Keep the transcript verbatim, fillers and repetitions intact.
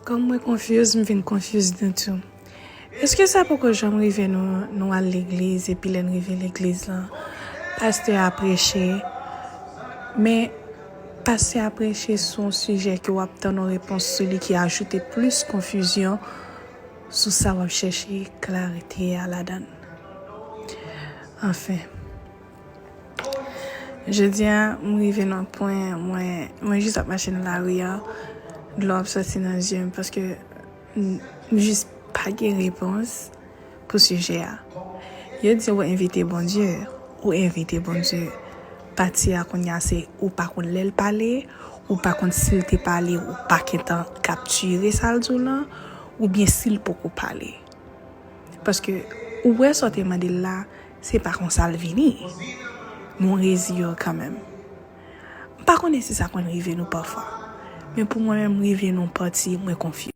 Kòm mwen confuse, m vin confuse nou tou. Èske sa poko janm rive nou, nou al legliz, epi lè n rive legliz lan, pastè a preche, men pastè a preche sou yon sijè ke w ap tann yon repons sou li ki ajoute plis konfizyon sou sa w ap chèche klarite a ladan l. Anfen. Jodi a, m rive nan pwen, mwen, mwen jis ap mache nan lari a, dlo ap soti nan zye m paske m, m jis pa gen repons pou sijè a. Yo di ou envite Bondye, ou envite Bondye. Pati a kounye a se ou pa konn lè l pale, ou pa konn si l te pale, ou pa gentan kaptire sa l di w lan, oubyen si l poko pale. Paske ou wè sa w te mande l la, se pa konsa l vini. Men w reziye w kanmenm. M pa konnen si sa konn rive nou pafwa. Men pou mwen menm, rive nou pati, mwen konfye.